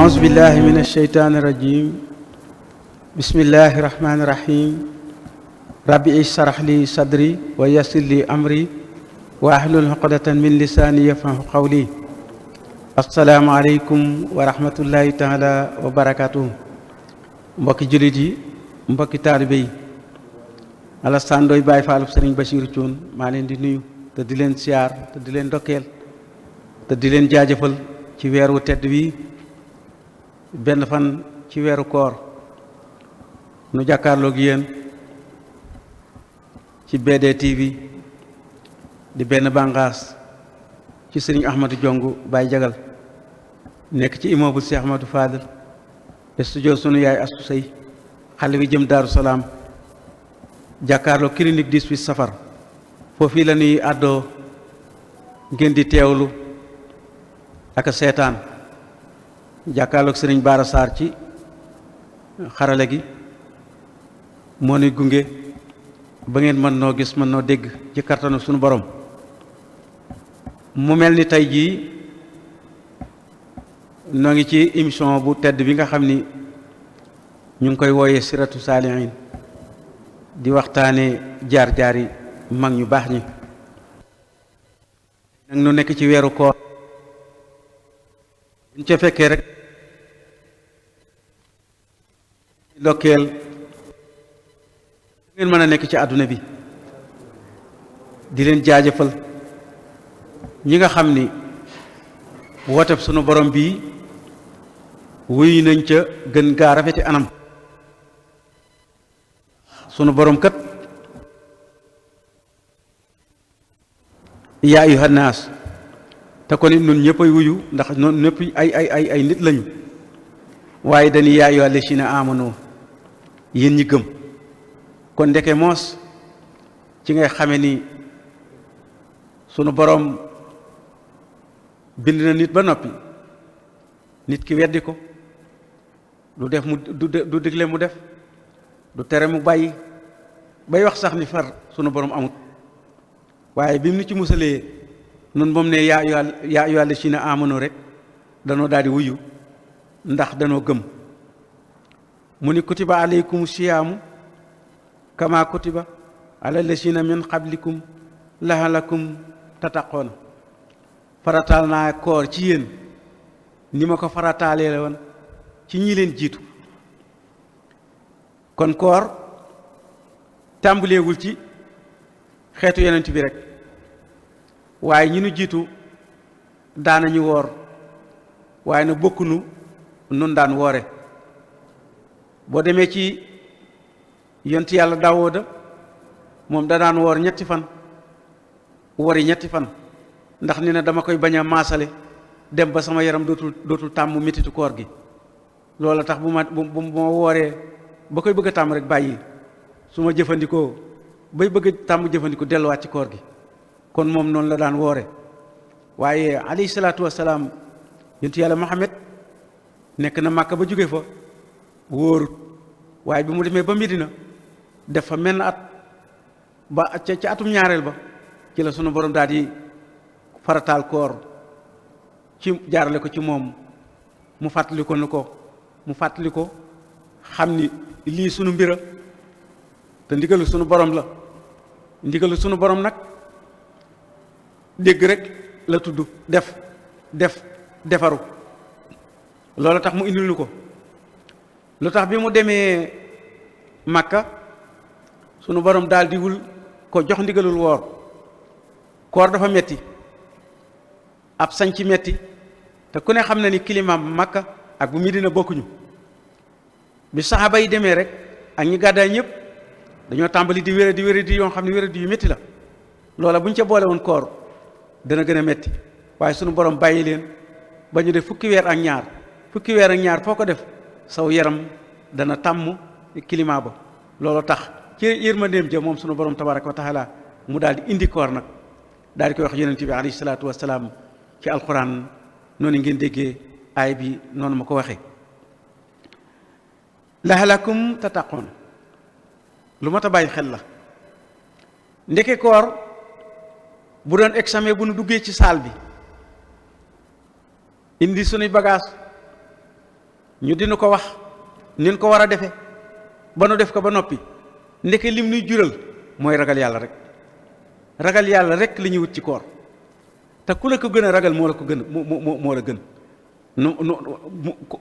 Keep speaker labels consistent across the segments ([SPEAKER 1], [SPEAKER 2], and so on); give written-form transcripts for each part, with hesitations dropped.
[SPEAKER 1] أعوذ بالله من الشيطان الرجيم بسم الله الرحمن الرحيم ربي اشرح لي صدري ويسر لي أمري واحلل عقدة من لساني يفقهوا قولي السلام عليكم ورحمة الله تعالى وبركاته mbokki jullit yi mbokki taalibe yi Alassane Ndoye Baye Fallou Serigne Bassirou Thioune maa leen di nuyu te di leen siyaar te di leen ndokkeel te di leen jaajëfal ci weeru tedd wi benn fan ci weeru koor nu jàkkaarloog yéen ci BD TV di benn bànqaas ci Serigne Ahmadou Diongue Baye Jagal nekk ci immeuble Cheikh Ahmadou Fadel studio sunu yaay Astou Sey xale bi jëm Daaru Salaam jàkkaarloo clinique 18 safar foofii la ñuy àddoo ngeen di teewlu ak seetaan jàkkaarloog Sëriñ Bara Sarr ci xarale gi moo nuy gunge ba ngeen mën noo gis mën noo dégg ci kattanu sunu borom mu mel ni tey jii noo ngi ci émission bu tedd bi nga xam ni ñu ngi koy wooyee siratu saalihin di waxtaane jaar-jaari mag ñu baax ñi nag nu nekk ci weeru koor buñ ca fekkee rek ndokkeel ngeen mën a nekk ci àdduna bi di leen jaajëfal ñi nga xam ni wooteb sunu borom bii wuyu nañ ca gën gaa rafeti anam sunu borom kat yaa ayyuhan naas te ko nit nun ñëpp ay wuyu ndax noonu ñëpp ay nit lañu waaye dañuy yaa ayyuhal lazina amanu yéen ñi gëm kon ndeke moos ci ngay xame ni sunu borom bind na nit ba noppi nit ki weddi ko du def mu du digle mu def du tere mu bàyyi bay wax sax ni far sunu borom amut waaye bi mu ni ci musalee nun moom ne yaa ayyuhal lazina amanu rek danoo daal di wuyu ndax danoo gëm mu ni kutiba aleykum siyaamu kama kutiba ala lazina min qablikum lahalakum tattaqoona farataal naa koor ci yéen ni ma ko farataalee la woon ci ñi leen jiitu kon koor tàmbaleewul ci xeetu yonent bi rek waaye ñi nu jiitu daanañu woor waaye na bokkunu nun daan woore boo demee ci yonent yàlla Daawuda moom da daan woor ñetti fan wori ñetti fan ndax ni na dama koy bañ a maasale dem ba sama yaram dootul tàmm mettitu koor gi loola tax bu ma wooree ba koy bëgg a tàmm rek bàyyi su ma jëfandikoo bay bëgg a tàmm jëfandikoo delluwaat ci koor gi kon moom noonu la daan woore waaye alayhi salaatu wasalaam yonent yàlla Muhammad nekk na Màkka ba jóge fa wóorut waaye bi mu demee ba Medina def fa menn at ba ca atum ñaareel ba ci la sunu borom daal di farataal koor ci jaarale ko ci moom mu fàttali ko xam ni lii sunu mbira te ndigalu sunu borom la ndigalu sunu borom nag dégg rek la tudd defaru loolu tax mu indil nu ko lu tax bi mu demee Makka sunu borom daal di wul ko jox ndigalul woor koor dafa metti ab sañci metti te ku ne xam na ni climat Makka ak bu Medina bokkuñu bi saxaaba yi demee rek ak ñi gàddaay ñëpp dañoo tàmbali di wéradi yoo xam ne wéradi yu metti la loola bu ñu ca boole woon koor dana gën a metti waaye sunu borom bàyyi leen ba ñu def fukki weer ak ñaar foo ko def saw yaram dana tàmm climat ba loolu tax ci yërmandeem ja moom sunu borom tabaraka wa taala mu daal di indi koor nag daal di koy wax yonent bi alayhi salaatu wasalaam ci alquran noonu ngeen déggee aay bi noonu ma ko waxee lahalakum tattaqoon lu mat a bàyyi xel la ndeke koor bu doon examen bu nu duggee ci saal bi indi sunuy bagage ñu dina ko wax nin ko war a defe ba nu def ko ba noppi ndeke lim nuy jural mooy ragal yàlla rek. ragal yàlla rek li ñuy wut ci koor te ku la ko gën a ragal moo la ko gën moo la gën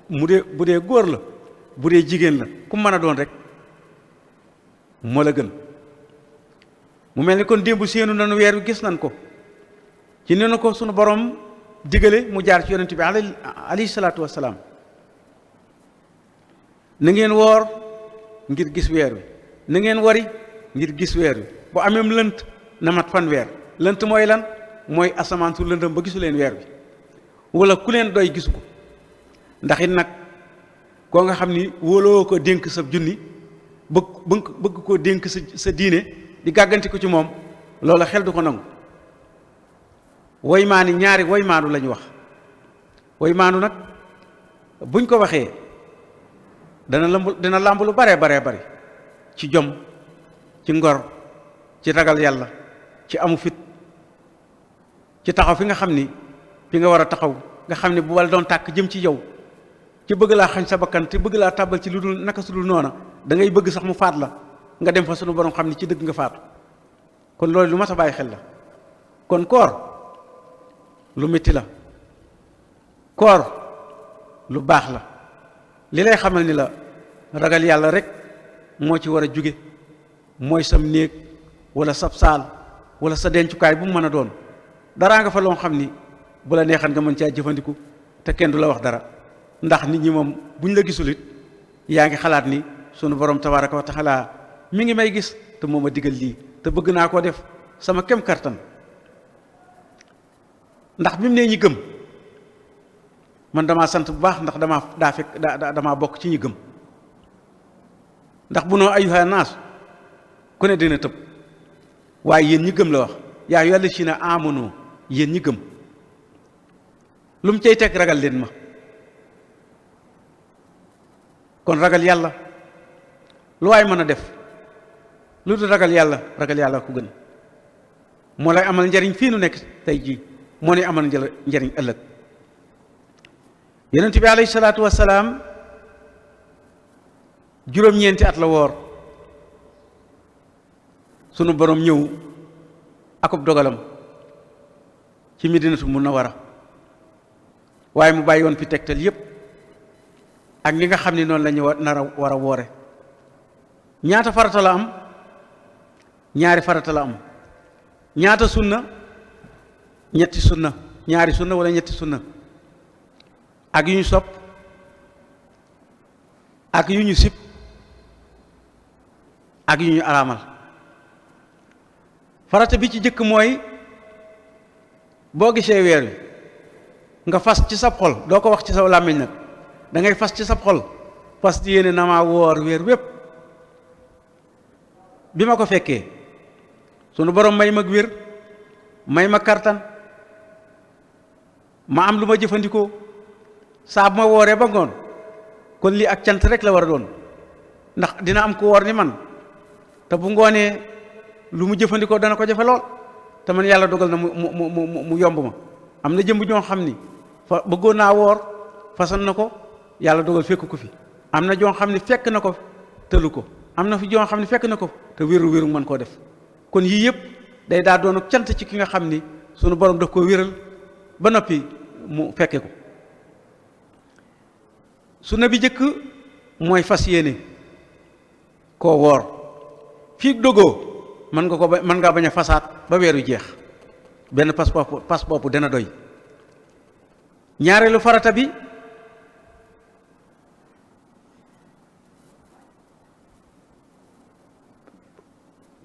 [SPEAKER 1] mu dee bu dee góor la bu dee jigéen la ku mën a doon rek moo la gën. mu mel ni kon démb séenu nanu weer wi gis nañ ko ci ne na ko sunu borom digale mu jaar ci yonent bi alayhi salaatu wassalaam na ngeen woor ngir gis weer wi na ngeen wari ngir gis weer wi bu ameem lënt na mat fan weer lënt mooy lan mooy asamaan su lëndëm ba gisu leen weer wi wala ku leen doy gisu ko ndax it nag koo nga xam ni wóoloo ko dénk sa junni bëgg koo dénk sa diine di gàgganti ko ci moom loola xel du ko nangu. woymaani ñaari woymaanu la ñu wax woymaanu nag buñ ko waxee dina làmb lu baree bari ci jom ci ngor ci ragal yàlla ci amu fit ci taxaw fi nga xam ni fi nga war a taxaw nga xam ni bu wala doon tàkk jëm ci yow ci bëgg laa xañ sa bakkan te bëgg laa tàbbal ci lu dul naka su dul noona da ngay bëgg sax mu faat la nga dem fa sunu borom xam ni ci dëgg nga faatu kon loolu lu mat a bàyyi xel la. kon koor lu metti la koor lu baax la li lay xamal ni la ragal yàlla rek moo ci war a jóge mooy sam néeg wala sab saal wala sa dencukaay bu mu mën a doon daraa nga fa loo xam ni bu la neexan nga mën caa jëfandiku te kenn du la wax dara ndax nit ñi moom buñ la gisul it yaa ngi xalaat ni sunu borom tabaaraka wa taala mi ngi may gis te moo ma digal lii te bëgg naa koo def sama kem kartan ndax bi mu nee ñi gëm man damaa sant bu baax ndax damaa bokk ci ñi gëm ndax bu noo ayyuha naas ku ne dina tëb waaye yéen ñi gëm la wax yaa ayyuhal lazina aamanu yéen ñi gëm lu mu cay teg ragal leen ma kon ragal yàlla lu waay mën a def lu dul ragal yàlla ku gën moo lay amal njariñ fii nu nekk tey jii moo ne amal njariñ ëllëg. yonent bi alayhi salaatu wassalaam juróom-ñeenti at la woor sunu borom ñëw akub dogalam ci Madinatu Munawwara waaye mu bàyyi woon fi tegtal yépp ak li nga xam ne noonu la ñu war a woore. ñaata farata la am ñaari farata la am ñaata sunna ñetti sunna ñaari sunna wala ñetti sunna ak yu ñu sopp ak yu ñu sib ak yu ñu araamal. farata bi ci jëkk mooy boo gisee weer wi nga fas ci sab xol doo ko wax ci sa làmmiñ nag da ngay fas ci sab xol fas di yéene na maa woor weer wépp bi ma ko fekkee sunu borom may mag wér may ma kartan ma am lu ma jëfandikoo saa bu ma wooree ba ngoon kon lii ak cant rek la war a doon ndax dina am ku woor ni man te bu ngoonee lu mu jëfandikoo dana ko jafe lool te man yàlla dogal na mu yomb ma. am na jëmb ñoo xam ni fa bëggoon naa woor fasan na ko yàlla dogal fekk ko fi am na joo xam ne fekk na ko tëlu ko am na fi joo xam ne fekk na ko te wéru mën koo def kon yii yëpp day daa doon cant ci ki nga xam ni sunu borom daf koo wéral ba noppi mu fekke ko. sunna bi jëkk mooy fas yéene koo woor fii dogoo mën ngaa bañ a fasaat ba weeru jeex benn pas bopp dana doy. ñaareelu farata bi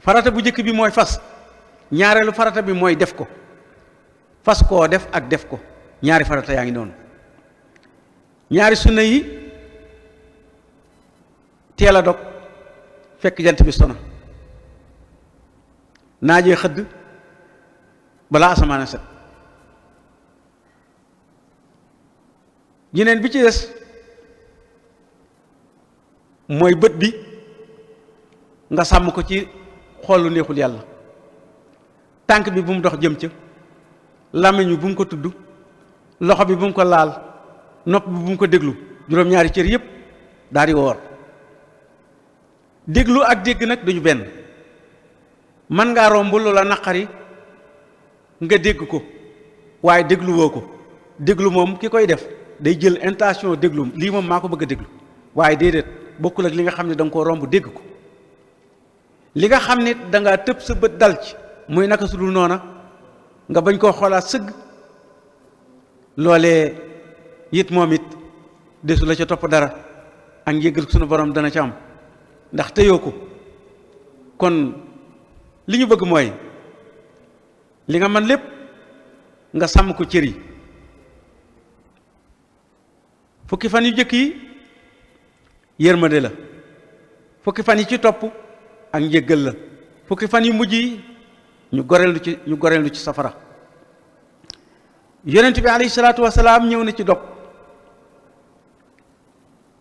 [SPEAKER 1] farata bu jëkk bi mooy fas ñaareelu farata bi mooy def ko fas koo def ak def ko ñaari farata yaa ngi noonu. ñaari sunna yi teel a dog fekk jant bi sona naajee xëdd balaa asamaan a set. yeneen bi ci des mooy bët bi nga sàmm ko ci xool lu neexul yàlla tànk bi bu mu dox jëm ca làmmiñ bi bu mu ko tudd loxo bi bu mu ko laal nopp bi bu mu ko déglu juróom-ñaari cër yépp daal di woor. déglu ak dégg nag duñu benn. man ngaa romb lu la naqari nga dégg ko waaye dégluwoo ko. déglu moom ki koy def day jël intention déglu lii moom maa ko bëgg a déglu waaye déedéet bokkul ak li nga xam ne da nga koo romb dégg ko. li nga xam ne dangaa tëb sa bët dal ci muy naka su dul noona nga bañ koo xoolaat sëgg loolee it moom it desu la ca topp dara ak njéggal sunu borom dana ca am ndax tëyoo ko. kon li ñu bëgg mooy li nga man lépp nga sàmm ko cër yi. fukki fan yu jëkk yi yërmande la, fukki fan yi ci topp ak njéggal la, fukki fan yu mujj yi ñu goreel lu ci safara. yonent bi alayhi salaatu wasalaam ñëw na ci dog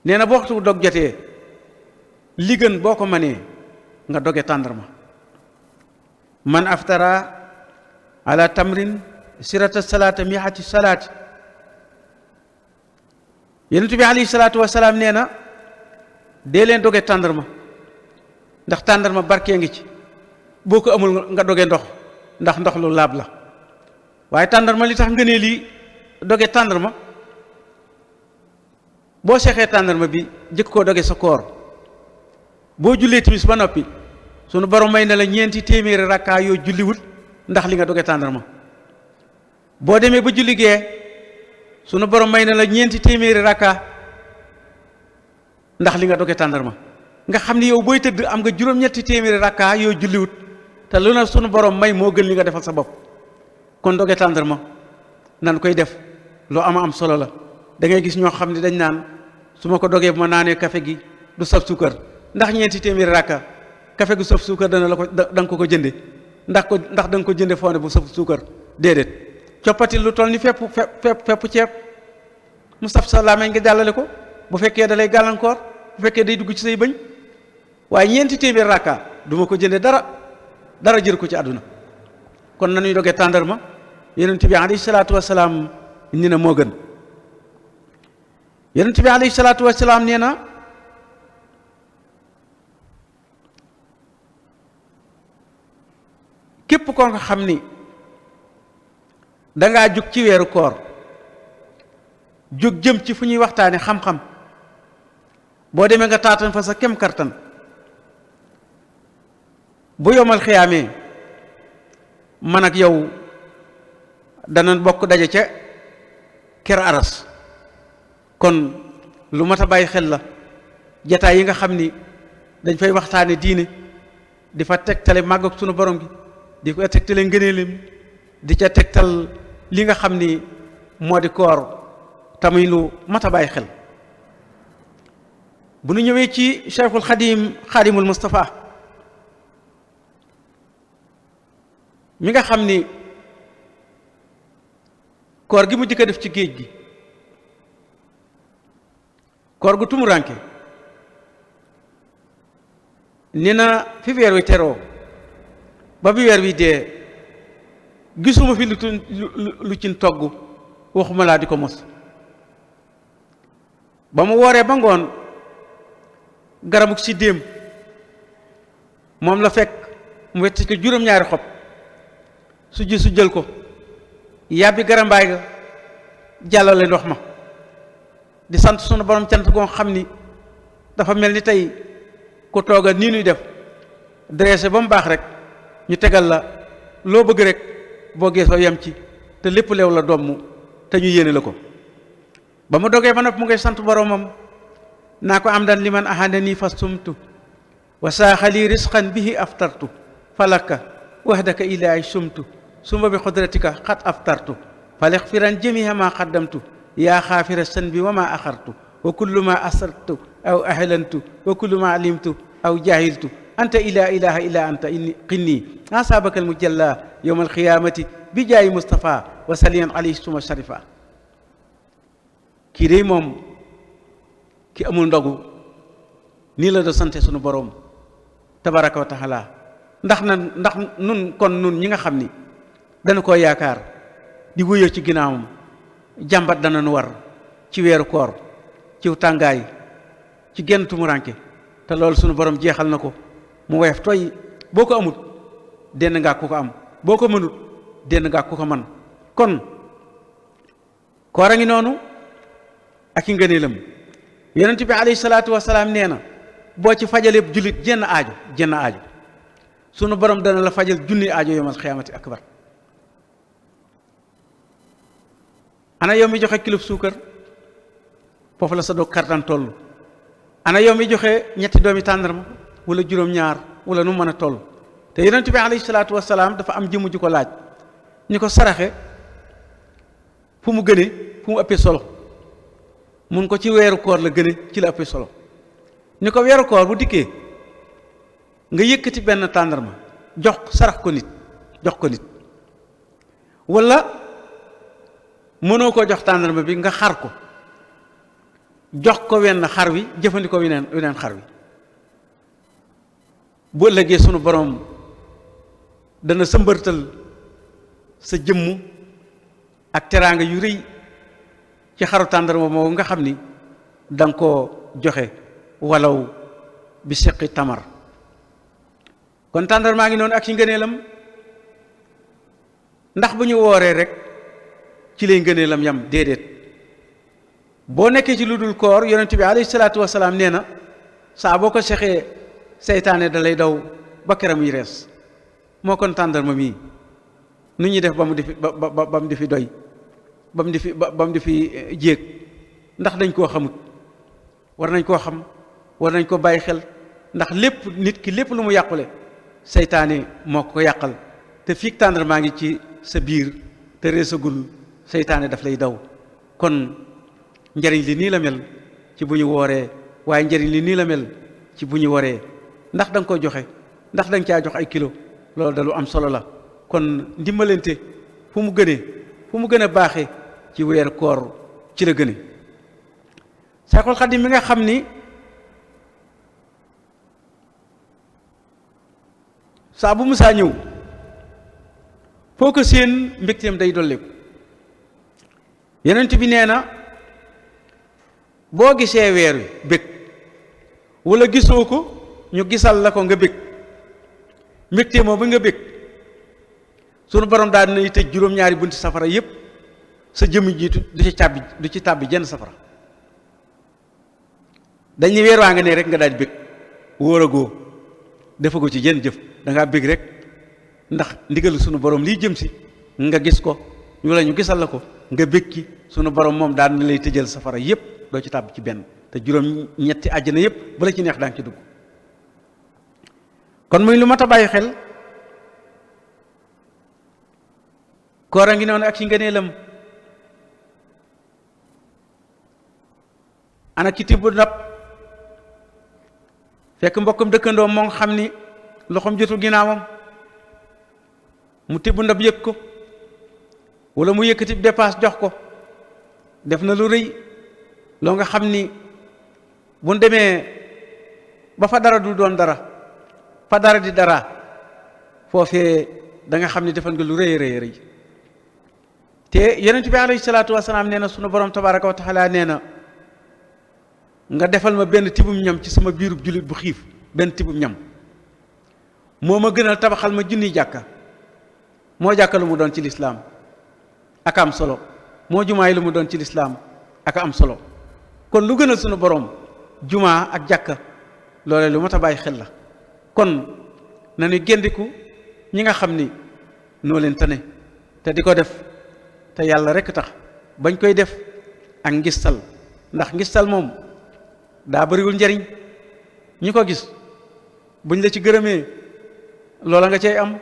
[SPEAKER 1] nee na bu waxtu dog jotee li gën boo ko mënee nga doge tàndarma. man aftara ala tamrin sirata salaata miati salaati. yonent bi alayhi salaatu wasalaam nee na dee leen doge tàndarma ndax tàndarma barkee ngi ci. boo ko amul nga doge ndox ndax ndox lu laab la. waaye tàndarma li tax nga ne lii doge tàndarma boo seexee tàndarma bi jëkk koo doge sa koor boo jullee timis ba noppi sunu borom may na la 4 téeméeri rakkaa yoo julliwul ndax li nga doge tàndarma. boo demee ba julli gee sunu borom may na la 4 téeméeri rakkaa ndax li nga doge tàndarma. nga xam ni yow booy tëdd am nga juróom-ñetti téeméeri rakkaa yoo julliwut te lu na sunu borom may moo gën li nga defal sa bopp. kon doge tàndarma nan koy def loo am solo la. da ngay gis ñoo xam ne dañ naan su ma ko dogee bu ma naanee café gi du saf suukar ndax 4 téeméeri rakka café gu saf suukar dana la ko da nga ko jënde ndax da nga ko jënde foone bu saf suukar déedéet. coppati lu toll ni fepp ceeb mu saf sa làmmiñ nga jàllale ko bu fekkee da lay gàllankoor bu fekkee day dugg ci say bëñ waaye 4 téeméeri rakka du ma ko jënde dara jër ko ci àdduna. kon nañuy dogee tàndarma yonent bi alayhi salaatu wasalaam ni na moo gën. yonent bi alayhi salaatu wasalaam nee na képp koo nga xam ni dangaa jug ci weeru koor jug jëm ci fu ñuy waxtaane xam-xam boo demee nga taatan fa sa kem kartan bu yomal xiyaamee man ak yow dana bokk daje ca ker aras. kon lu mat a bàyyi xel la jataay yi nga xam ni dañ fay waxtaane diine di fa tegtale màgg ak sunu borom gi di ko tegtale ngëneelam di ca tegtal li nga xam ni moo di koor tamuy lu mat a bàyyi xel. bu nu ñëwee ci Cheikhul Xadimul Mustafa mi nga xam ni koor gi mu jëkk a def ci géej gi koor gu tumuranke ni na fi weer wi teroo ba bi weer wi dee gisuma fi lu cin togg waxuma laa di ko mos. ba mu wooree ba ngoon garabuk si déem moom la fekk mu wett ko juróom-ñaari xob su jël ko yàbbi garambaay ga jàllale ndox ma di sant sunu borom cant goo xam ni dafa mel ni tey ku tooga nii nuy def dressé ba mu baax rek ñu tegal la loo bëgg rek boo geesoo yem ci te lépp leew la doom te ñu yéene la ko. ba mu dogee ba noppi mu ngay sant boromam naa ko am dan liman ahadani fastumtu wa saaxali risqan bihi aftartu falaka wahdaka ilaahi sumtu summa bi xudratika xat aftartu falixfiran jamiha ma qaddamtu yaa xaafira sanbi wa ma axartu wa kullu ma asrartu aw ahlantu wa kullu ma alimtu aw jahiltu anta ilaha illa anta inni qinni asabaka almujalla yowma alqiyamati bi jaayi Mustafa wa saliyan alayhi suma sharifa. kii day moom ki amul ndogu nii la do sante sunu boroom tabaraka wa taala ndax nun kon nun ñi nga xam ni dana koo yaakaar di wuyoo ci ginnaawam jàmbat dana nu war ci weeru koor ciw tàngaay ci genn tumuranke te loolu sunu borom jeexal na ko mu woyof toy boo ko amut denn ngaa ku ko am boo ko mënut denn ngaa ku ko man kon koor a ngi noonu ak i ngëneelam yonent bi alayhi salaatu wasalaam nee na boo ci fajalee jullit jenn aajo sunu borom dana la fajal junni aajo yawmal xiyaamati akbar ana yow mi joxe kilo suukar foofu la sa doog kartan toll ana yow mi joxe ñetti doomi tàndarma wala juróom-ñaar wala nu mën a toll te yonent bi alayhi salaatu wasalaam dafa am jëmm ju ko laaj ñu ko saraxe fu mu gëne fu mu ëppee solo mun ko ci weeru koor la gëne ci la ëppee solo ñu ko weeru koor bu dikkee nga yëkkati benn tàndarma jox ko nit wala mënoo koo jox tàndarma bi nga xar ko jox ko wenn xar wi jëfandikoo weneen xar wi bu ëllëgee sunu borom dana sëmbërtal sa jëmm ak teraanga yu rëy ci xaru tàndarma moo nga xam ni danga koo joxe walaw bi seqi tamar kon tàndarmaa ngi noonu ak ci ngëneelam ndax bu ñu wooree rek ci lay ngëneelam yam déedéet boo nekkee ci lu dul koor yonent bi alayhi salaatu wasalaam nee na saa boo ko sexee seytaane da lay daw ba keram yi rees moo kon tàndarma mii nu ñuy def ba mu di fi doy ba mu di fi jéeg ndax dañ koo xamut war nañ koo xam war nañ ko bàyyi xel ndax lépp nit ki lépp lu mu yàqule seytaane moo ko yàqal te fii tàndarmaa ngi ci sa biir te reesagul seytaane daf lay daw kon njariñ li nii la mel ci bu ñu wooree waaye njariñ li nii la mel ci bu ñu waree ndax da nga koy joxe ndax da nga caa jox ay kilo loolu da lu am solo la kon ndimbalante fu mu gën a baaxee ci weeru koor ci la gëne Seexul Xadiim mi nga xam ni saa bu musaa ñëw foo ko seen mbégteem day dolleeku yonent bi nee na boo gisee weer wi bég wala gisoo ko ñu gisal la ko nga bég mbégte moo ba nga bég sunu borom daal dina tëj juróom-ñaari bunti safara yépp sa jëmm jiitu du ci tàbbi jenn safara dañ ni weer waa nga ne rek nga daal di bég wóoragoo defagoo ci jenn jëf da ngaa bég rek ndax ndigal sunu borom lii jëm si nga gis ko ñu gisal la ko nga bég ki sunu borom moom daal na lay tëjal safara yépp doo ci tàbbi ci benn te juróom-ñetti àjjana yépp bu la ci neex daa ngi ci dugg kon muy lu mat a bàyyi xel koor a ngi noonu ak ci ngëneelam ana ki tibb ndab fekk mbokkam dëkkandoo moo nga xam ni loxoom jotul ginnaawam mu tibb ndab yëg ko wala mu yëkkati dépasse jox ko def na lu rëy loo nga xam ni bu demee ba fa dara du doon dara fa dara di dara foofee da nga xam ni defal nga lu rëy rëy te yonent bi alayhi salaatu wasalaam nee na sunu borom tabaraka wa taala nee na nga defal ma benn tibum ñam ci sama biirub jullit bu xiif benn tibum ñam moo ma gënal tabaxal ma junniy jàkka moo jàkka lu mu doon ci lislaam ak am solo moo jumaa yi lu mu doon ci lislaam ak am solo kon lu gënal sunu borom jumaa ak jàkka loole lu mat a bàyyi xel la kon nañu géndiku ñi nga xam ni noo leen tane te di ko def te yàlla rekk tax bañ koy def ak ngistal ndax ngistal moom daa bariwul njariñ ñi ko gis buñ la ci gërëmee loola nga cay am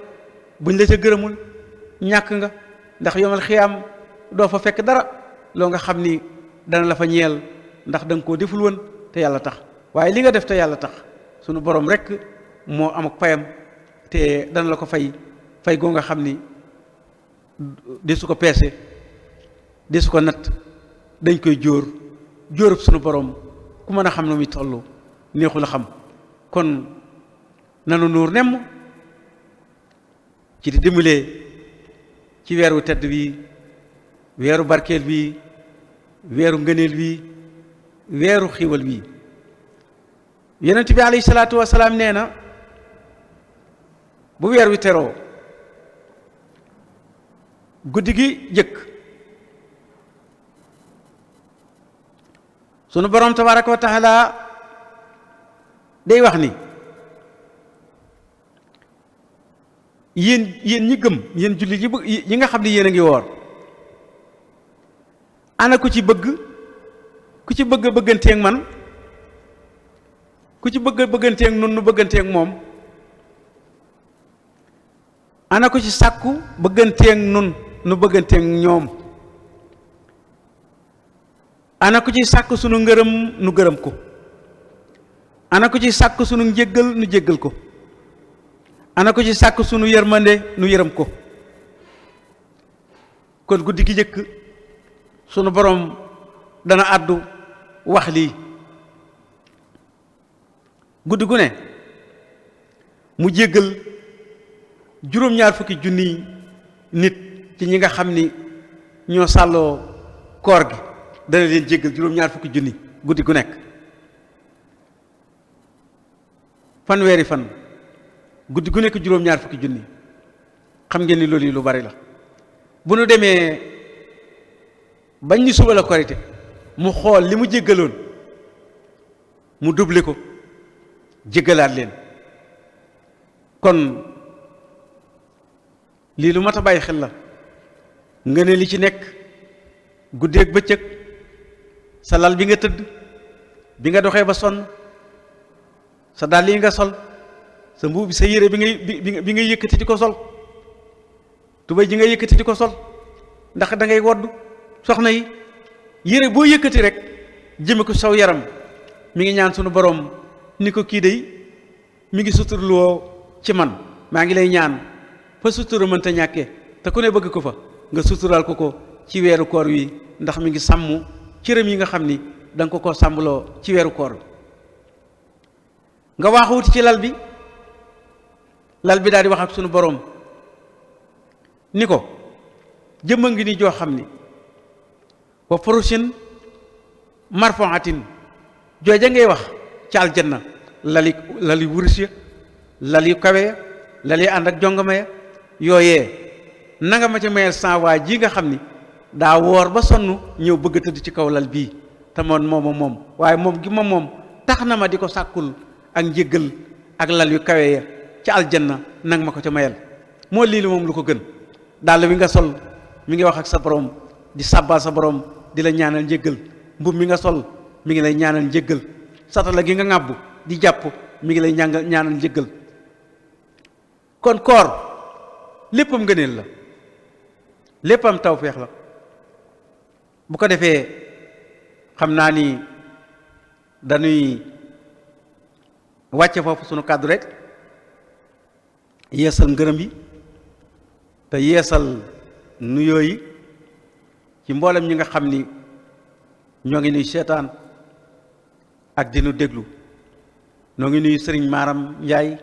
[SPEAKER 1] buñ la ca gërëmul ñàkk nga ndax yomal xiyaam doo fa fekk dara loo nga xam ni dana la fa ñeel ndax da nga koo deful woon te yàlla tax waaye li nga def te yàlla tax sunu borom rekk moo am ak payam te dana la ko fay goo nga xam ni di su ko peese di su ko natt dañ koy jóorub sunu borom ku mën a xam nu muy toll neexul a xam kon nanu nuur nemm ci di dimbalee ci weeru tedd wi weeru barkeel wi weeru ngëneel wi weeru xiiwal wi yonent bi alayhi salaatu wasalaam nee na bu weer wi teroo guddi gi jëkk sunu borom tabaraka wa taala day wax ni yéen ñi gëm yéen jullit yi nga xam ne yéen a ngi woor ana ku ci bëgg bëgganteeg man ku ci bëgganteeg nun nu bëgganteeg moom ana ku ci sàkku bëgganteeg nun nu bëgganteeg ñoom ana ku ci sàkk sunu ngërëm nu gërëm ko ana ku ci sàkk sunu njéggal nu jéggal ko ana ko ci sàkk sunu yërmande nu yërëm ko kon guddi gi jëkk sunu borom dana àddu wax lii guddi gu ne mu jéggal juróom-ñaar fukki junniy nit ci ñi nga xam ni ñoo sàlloo koor gi dana leen jéggal juróom-ñaar fukki junni guddi gu nekk fanweeri fan guddi gu nekk juróom-ñaar fukki junni xam ngeen ni loolu yi lu bari la bu nu demee bañ ni suba la korite mu xool li mu jéggaloon mu doublé ko jéggalaat leen kon lii lu mat a bàyyi xel la nga ne li ci nekk guddeeg bëccëg sa lal bi nga tëdd bi nga doxee ba sonn sa dàll yi nga sol sa mbubb bi sa yére bi ngay yëkkati di ko sol tubéy ji nga yëkkati di ko sol ndax da ngay wodd soxna yi yére boo yëkkati rek jëme ko saw yaram mi ngi ñaan sunu borom ni ko kii dey mi ngi suturloo ci man maa ngi lay ñaan fa sutura mënta ñàkkee te ku ne bëgg ko fa nga sutural ko ci weeru koor wi ndax mi ngi sàmm cëram yi nga xam ni da nga ko sàmbaloo ci weeru koor wi nga waaxu wuti ci lal bi daal di wax ak sunu borom ni ko jëmma ngi ni joo xam ni wa furushin marfuatin jooja ngay wax ci aljanna lali wurus ya lali kawe ya lali ànd ak jongama ya yooyee nanga ma ci mayel sans waa ji nga xam ni daa woor ba sonn ñëw bëgg a tëdd ci kaw lal bii te moom waaye moom gi moom tax na ma di ko sàkkul ak njéggal ak lal yu kawe ya ci aljanna nanga ma ko ca mayel moo lii li moom lu ko gën dàll wi nga sol mi ngi wax ak sa borom di sàbbal sa borom di la ñaanal njéggal mbub mi nga sol mi ngi lay ñaanal njéggal satala gi nga ŋàbbu di jàpp mi ngi lay ñaanal njéggal kon koor léppam ngëneel la léppam tawfeex la bu ko defee xam naa ni dañuy wàcce foofu sunu kàddu rek yeesal ngërëm yi te yeesal nuyoo yi ci mboolem ñi nga xam ni ñoo ngi nuy seetaan ak di nu déglu noo ngi nuyu sëriñ Maaram Njaay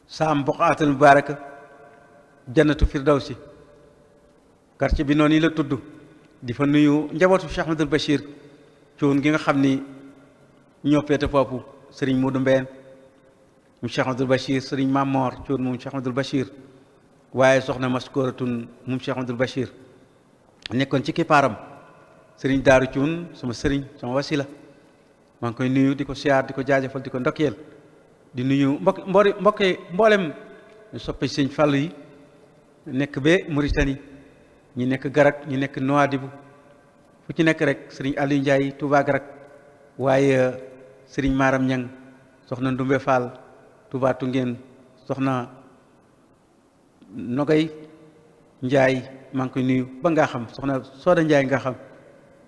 [SPEAKER 1] saam boqaatal mubaaraka jannatu firdawsi quartier bi noonu la tudd di fa nuyu njabootu Cheikh Ahmadul Bachir cuun gi nga xam ni ñoo féete foofu sëriñ Moodu Mbeen mu Cheikh Ahmadul Bachir sëriñ Mamor cuun moom Cheikh Ahmadul Bachir waaye soxna maskooratun moom Cheikh Ahmadul Bachir nekkoon ci kippaaram sëriñ Daaru cuun sama sëriñ sama wasila maa ngi koy nuyu di ko siyaar di ko jaajëfal di ko ndokkeel di nuyu mboolem soppe sëñ Fàllu yi nekk ba Mauritanie ñi nekk Garak ñi nekk Nouadhibou fu ci nekk rek sëriñ Aliou Ndiaye Touba Garak waaye sëriñ Maram Ñang soxna Ndumbe Fall Touba Tungeen soxna Nogay Ndiaye maa ngi koy nuyu ba nga xam soxna Sooda Ndiaye nga xam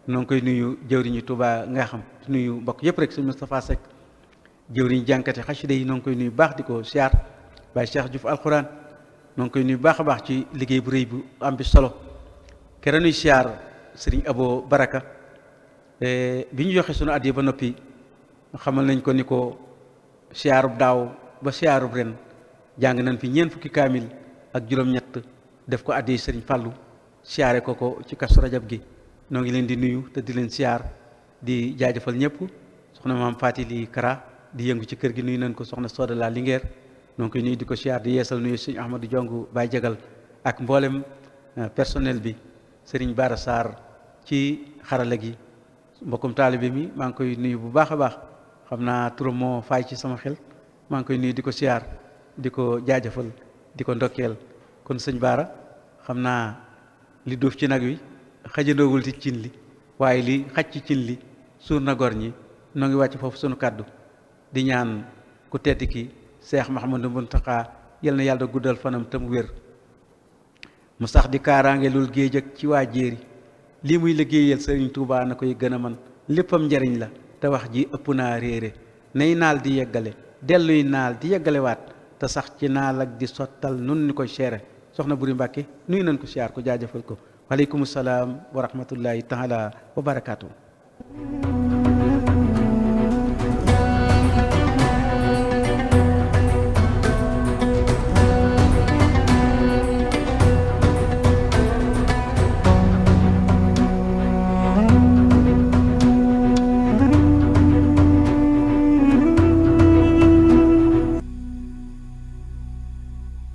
[SPEAKER 1] noo ngi koy nuyu jëwriñu Touba nga xam di nuyu mbokk yëpp rek sëñ Moustapha Seck jëwriñ jànkate xasida yi noo ngi koy nuyu baax di ko siyaar Baye Cheikh Diouf alxuraan noo ngi koy nuyu baax a baax ci liggéey bu rëy bu am bi solo kere nuy siyaar sëriñ Abo Baraka bi ñu joxe sunu addiya ba noppi xamal nañ ko ni ko siyaarub daaw ba siyaarub ren jàng nañ fi ñeent fukki kaamil ak juróom-ñett def ko addiya sëriñ Fàllu siyaare ko ci Kazu Rajab gi noo ngi leen di nuyu te di leen siyaar di jaajëfal ñëpp soxna maam Fatili Kara di yëngu ci kër gi nuyu nañ ko soxna Soda la Linguère donc koy nuyu di ko siyaar di yeesal nuyu sëñ Ahmadou Jong Baye Jagal ak mboolem personnel bi Serigne Bara Sarr ci xarala gi mbokkum taalibe mi maa ngi koy nuyu bu baax a baax xam naa turam moo faay ci sama xel maa ngi koy nuyu di ko siyaar di ko jaajëfal di ko ndokkeel kon sëñ Bara xam naa li duuf ci nag wi xajandoowul ci cin li waaye li xaj ci cin li suur na gor ñi noo ngi wàcc foofu sunu kàddu di ñaan ku tedd ki Seex Mahamadou Muntaxa yal na yàlla guddal fanam te mu wér mu sax di kaaraange lul géej ak ci waa jéeri lii muy liggéeyal Sëriñ Tuubaa na koy gën a man léppam njariñ la te wax ji ëpp naa réere nay naal di yeggale delluy naal di yeggalewaat te sax ci naal ak di sottal nun ni koy seere soxna Buri Mbàkke nuyu nañ ko siyaar ko jaajëfal ko waaleykum salaam wa rahmatullahi taala wa barakaatu.